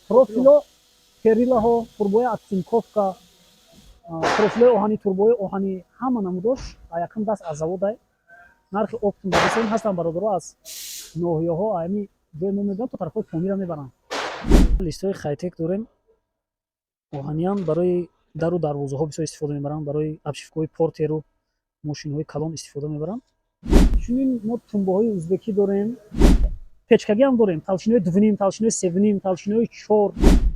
Профило, перилаҳо, турбои оцинковка, профилои оҳанӣ, турбои оҳанӣ, ҳама намудош якум даст аз заводай, нархи оптом додесем. Ҳастанд бародаро аз ноҳияҳо, ами ҷои мо мебаранд, то тарафҳои Помира мебаранд. Листои хайтек дорем, оҳаниам, барои дару дарвозаҳо бисёр истифода мебаранд, барои обшивкаҳои портеру мошинҳои калон истифода мебаранд. Чунин мо тумбаҳои узбекӣ дорем, печкагиам дорем, толщинои 2,5, толщинои 3,5, толщинои 4.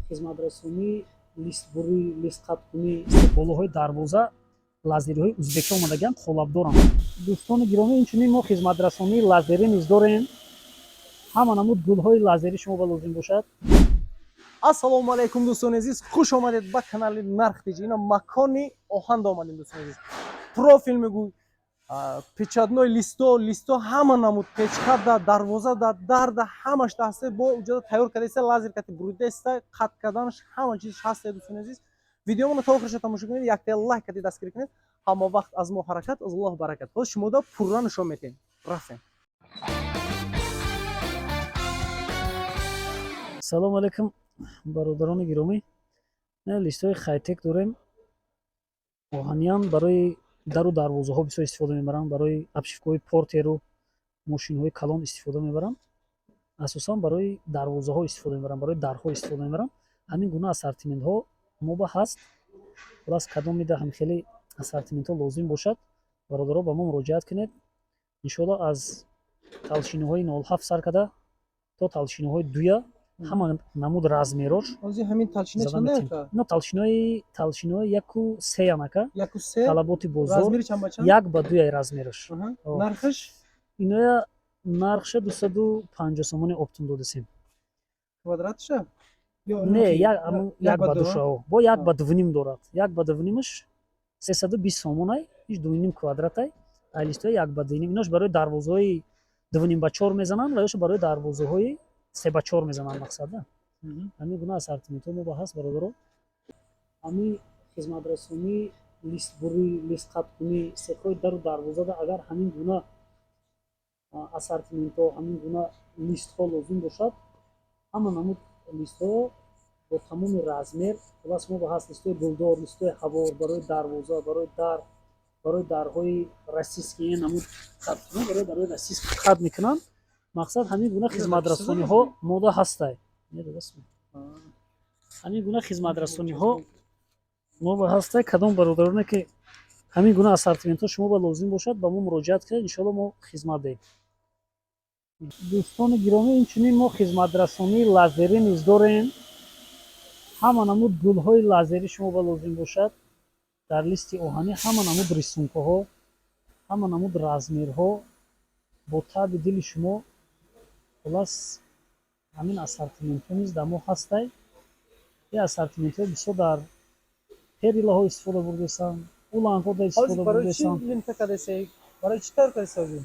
Хизматрасонӣ, листбурӣ, листқаткунӣ, болоҳои дарвоза лазериҳои узбекӣ омадагиам, қолабдоранд. Дӯстони гиромӣ, инчунин мо хизматрасонии лазерӣ низ дорем. Ҳама намуд гулҳои лазерӣ шумо ба лозим бошад. Ассалому алайкум, дӯстони азиз, хуш омадед ба канали Нарх Тиҷи. Ина макони оҳанда омадем, дӯстони азиз. Профил мегӯй, печатной листо, листо ҳама намуд, печкада, дарвозада, дарда, ҳамаш ҳасте. Бо уҷода тайёр кардаиста, лазер кати буридаиста, қат карданаш, ҳама чиз ҳасте. Дӯстони азиз, видеомоно то охирша тамошо кунед, якта лайк кати дастгирӣ кунед. Ҳама вақт аз мо ҳаракат, аз Аллоҳ баракат. Ҳоз шумода пурра нишон метиҳем. Рафтем. Салому алайкум, бародарони гиромӣ. Листои хайтек дорем, оҳаниам, барои дару дарвозаҳо бисёр истифода мебаранд, барои обшивкаҳои портеру мошинҳои калон истифода мебаранд. Асосан барои дарвозаҳо истифода мебаранд, барои дарҳо истифода мебаранд. Ҳамин гуна ассортиментҳо моба ҳаст. Хулас, кадомида ҳам хеле ассортиментҳо лозим бошад, бародаро, ба мо муроҷиат кунед. Иншоалло, аз толщинаҳои 0,7 сар карда то толщинаҳои 2-я, ҳама намуд размерош. Ҳозир ҳамин толщина чанда, ака? Ино толщинаҳои 1,3 анака. 1,3. Талаботи бозор. Размери чанд ба чанд? 1 ба 2 размераш. Нархаш? Иноя нархша 250 сомони оптом додасем. Квадратша? Не, 1 ба 2 шао бо 1 ба 2,5 дорад. 1 ба 2,5-аш 320 сомонай, иш 2,5 квадратай. Ай листои 1 ба 2,5, инош барои дарвозаҳои 2,5 ба 4 мезананд ва ёшо барои дарвозаҳои 3 ба 4 мезананд. Мақсад, ҳамин гуна ассортиментҳо мо ба ҳаст, бародаро. Ҳамин хизматрасонӣ, листбурӣ, листқаткунӣ, сехҳои дару дарвозада, агар ҳамин гуна ассортиментҳо, ҳамин гуна листҳо лозим бошад, ҳама намуд листҳо бо тамоми размер, хулас, мо ба ҳаст. Листои гулдор, листои ҳавор, барои дарвоза, барои дар, барои дарҳои российский намуд қат, барои дарҳои российский қат мекунанд. Мақсад, ҳамин гуна хизматрасониҳо мода ҳастай. Ҳамин гуна хизматрасониҳо мо ба ҳастай. Кадом бародароне ки ҳамин гуна ассортиментҳо шумо ба лозим бошад, ба мо муроҷиат кунед. Иншоалло, мо хизмат диҳем. Дӯстони гиромӣ, инчунин мо хизматрасонии лазерӣ низ дорем. Ҳама намуд гулҳои лазерӣ шумо ба лозим бошад, дар листи оҳанӣ, ҳама намуд рисункаҳо, ҳама намуд размерҳо, бо таъби дили шумо. Хулас, ҳамин ассортиментҳо низ дар мо ҳастай. Ин ассортиментҳо бисёр дар перилаҳо истифода бурдесанд, уланҳода истифода бурдесанд.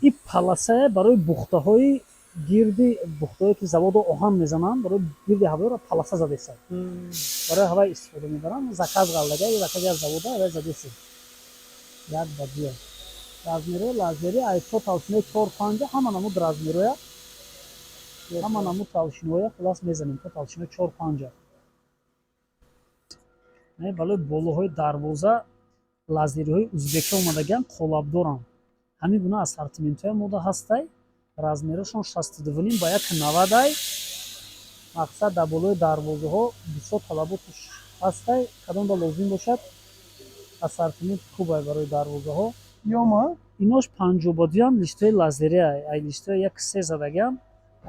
Ин полосая барои бухтаҳои гирди, бухтаҳое ки заводу оҳан мезананд, барои гирди ҳаворо полоса задесанд, барои ҳавай истифода мебаранд. Заказ қалдага, заказ як завода ҳавай задесем. 1 ба 2 размерои лазери, ай то толщинаи 4-5, ҳама намуд размероя, ҳама намуд толщинаҳоя, хулас, мезанем то толщинаи 4-5. Барои болоҳои дарвоза лазериҳои узбекӣ омадагиам, қолабдоранд. Ҳамин гуна ассортиментҳоя мода ҳастай. Размерашон 62,5 ба 1,90-ай. Мақсад, дар болои дарвозаҳо бисёр талаботш ҳастай. Кадомда лозим бошад, ассортимент хубай барои дарвозаҳо. Ёма. Инош 50 ба 2-ям, листои лазериай, ай листои 1,3 задагиам.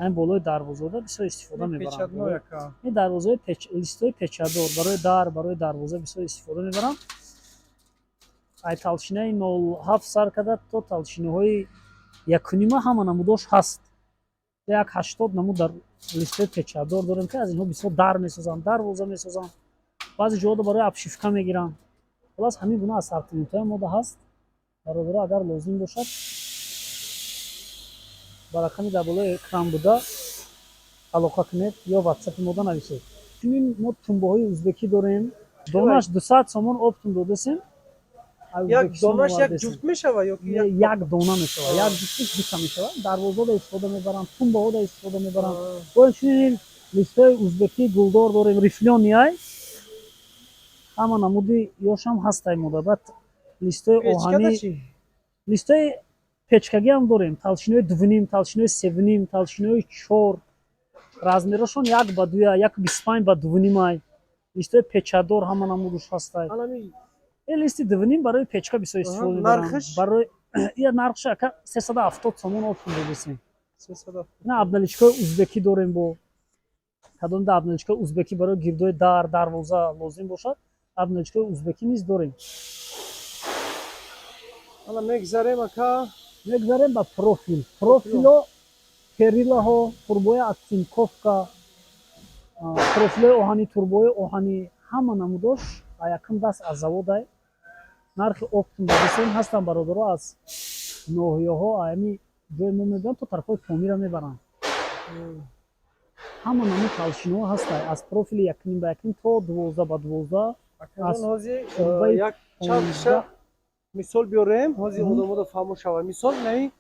Айн болои дарвозаҳода бисёр истифода мебаранд. Ин дарвозаҳои листои печатдор, барои дар, барои дарвоза бисёр истифода мебаранд. Ай толщинаи 0,7 сар карда то толщинаҳои 1,5, ҳама намудош ҳаст. Як 80 намуд дар листои печатдор дорем, ки аз инҳо бисёр дар месозанд, дарвоза месозанд, баъзе ҷоҳода барои обшивка мегиранд. Хулас, ҳамин гуна ассортиментҳои мода ҳаст. Бародаро, агар лозим бошад, ба рақами дар болои экран буда алоқа кунед ё ватсапи мода нависед. Чунин мо тумбаҳои узбекӣ дорем, донаш 200 сомон оптом додасем. Як донаш як ҷуфт мешава ё? Як дона мешава, як ҷуфтиш дута мешава. Дарвозода истифода мебаранд, тумбаҳода истифода мебаранд. Бо инчунин Листои узбекӣ гулдор дорем, рифлёный ай, ҳама намуди ёшам ҳастай мода. Баъд листои оҳанӣ, листои печкагиам дорем, толщинои 2,5, толщинои 3,5, толщинои 4, размерошон 1 ба 2я, 1,25 ба 2,5 ай. Листои печадор ҳама намудуш ҳастай. Ин листи 2,5 барои печка бисёр истифода мебаранд. Барои ия нархш, ака, 370 сомон оптом додесем. Ина обналичкаи узбекӣ дорем. Бо кадомда обналичкаи узбекӣ барои гирдои дар, дарвоза лозим бошад, обналичкаи узбекӣ низ дорем. Ана мегзарем, ака. Мегзарем ба профил. Профило, перилаҳо, турбои оцинковка, профилои оҳанӣ, турбои оҳанӣ, ҳама намудош ба якум даст аз заводай, нархи оптом додесем. Ҳастанд бародаро, аз ноҳияҳо ами ҷои мо мебаранд, то тарафҳои Помира мебаранд. Ҳама намуд толщиноҳо ҳастай, аз профили 1,5 ба 1,5 то 12 ба 12. Як чандша мисол биёрем, ҳозир одамода фаҳмо шавад. Мисол, наи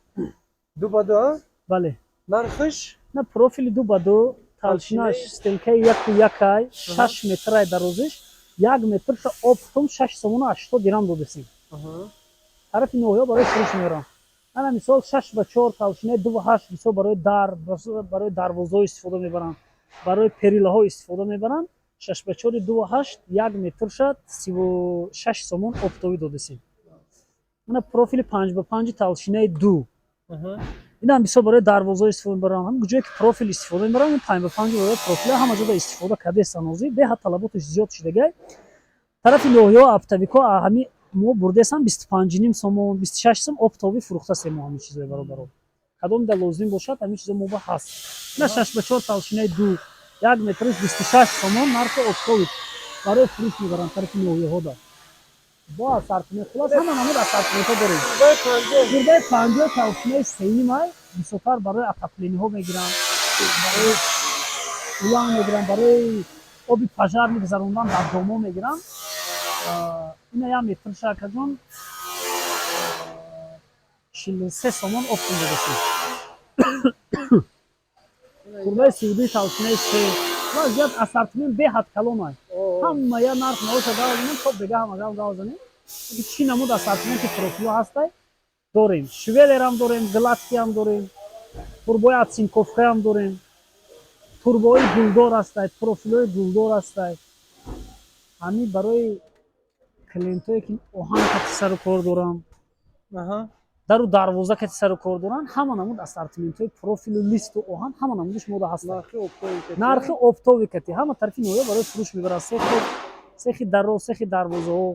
2 ба 2? Бале. Нархиш? На, профили 2 ба 2, толщинаш стенкаи 1,1-ай, 6 метрай дарозиш, 1 метрша оптом 6 сомону 80 дирам додесем. Тарафи ноҳия барои фурӯш меорам. Ана мисол, 6 ба 4, толщинаи 2,8, мисол барои дар, барои дарвозаҳо истифода мебаранд, барои перилаҳо истифода мебаранд. 6 ба 4-и 2,8, 1 метрша 36 сомон оптовый додесем. Ана профили 5 ба 5-и толщинаи 2, инам бисёр барои дарвозаҳо истифода мебаранд. Ҳам ҷое ки профил истифода мебаранд, 5 ба 5 барои профила ҳама ҷода истифода кардестан. Ҳозир беҳад талаботаш зиёд шудагай. Тарафи ноҳияҳо оптовикҳо ҳами мо бурдесам, 25,5 сомон, 26 сом оптовый фурӯхтасем мо ҳамин чизои, бародаро. Кадом да лозим бошад, ҳамин чизо мо ба ҳаст. На, 6 ба 4, толщинаи 2, 1 метраш 26 сомон, нархи оптовый, барои фурӯш мебаранд тарафи ноҳияҳода бо ассортимент. Хулос, ҳама намуд ассортиментҳо дорем. Турбаи 50, толщинаи 3,5 ай, бисёртар барои отоплениҳо мегиранд, барои улан мегиранд, барои оби пожарный гузарондан дар домо мегиранд. Ина 1 метрша, акаҷон, 43 сомон оптом додастем. Турбаи 32-и толщинаи 3. Вазият ассортимент беҳад калон ай. Ҳама я нарх навоша гав занем, то бега ҳама гав гав занем. Чӣ намуд ассортименти профило ҳастай, дорем. Швеллерам дорем, гладкиам дорем, турбои оцинковкаам дорем, турбои гулдор ҳастай, профилои гулдор ҳастай. Ҳамин барои клиентое ки оҳан кати сару кор доранд, дару дарвоза кати сару кор доранд, ҳама намуд ассортиментҳои профилу, листу оҳан, ҳама намудиш мода ҳастанд, нархи оптовый кати ҳама тарафи ноҳия барои фурӯш мебаранд. Цехи даро, цехи дарвозаҳо,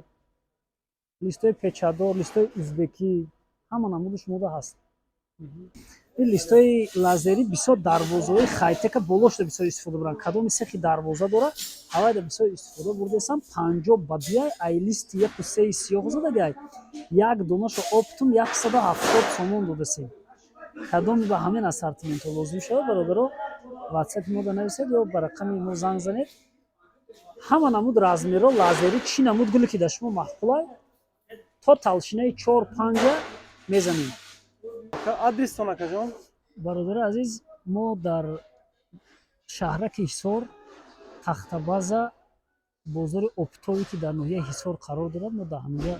листои печадор, листои узбекӣ, ҳама намудиш мода ҳаст. Ин листои лазерӣ бисёр дарвозаҳои хайтека болошда бисёр истифода буранд. Кадоми цехи дарвоза дорад, ҳавайда бисёр истифода бурдесам. 50 ба 2-й ай, листи 1,3-и сиёҳ задагай, як донашо оптом 170 сомон додасем. Кадоми ба ҳамин ассортиментҳо лозим шавад, бародаро, ватсапи мода нависед ё ба рақами мо занг занед. Ҳама намуд размеро лазерӣ, чӣ намуд гуле ки дар шумо маъқулай, то толщинаи 4-5-а мезанем. Адрестон, акаҷон? Бародари азиз, мо дар шаҳраки Ҳисор, Тахтабаза, бозори оптовый, ки дар ноҳияи Ҳисор қарор дорад, мо дар ҳаминҷа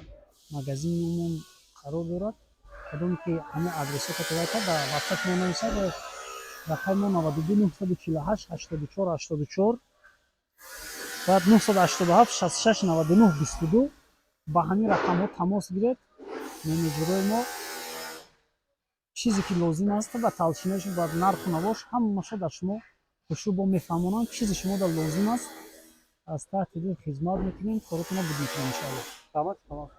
магазинмон қарор дорад. Кадоме ки ҳамин адресҳо катавай кард, дар ватсап мо нависад. Рақами мо 92 948 84 84, баъд 987 66 99 22. Ба ҳамин рақамҳо тамос гиред. Менеҷерҳои мо чизе ки лозим аст, ба толщинааш, ба нарху навош, ҳамаша дар шумо хушрӯ бо мефаҳмонанд. Чизе шумо дар лозим аст, аз таҳти дил хизмат мекунем, коротона буд мекунем, иншоалло. Раҳмат, тамом.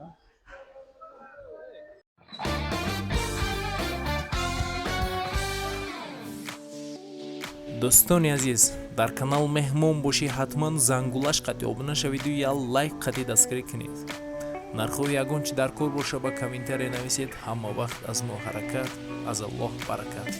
Дӯстони азиз, дар канал меҳмон бошӣ, ҳатман зангулаш қатъи обуна шавиду як лайк қатъи дастгирӣ кунед. Нархҳои ягон чи дар кор боша, ба комментария нависед. Ҳама вақт аз мо ҳаракат, аз Аллоҳ баракат.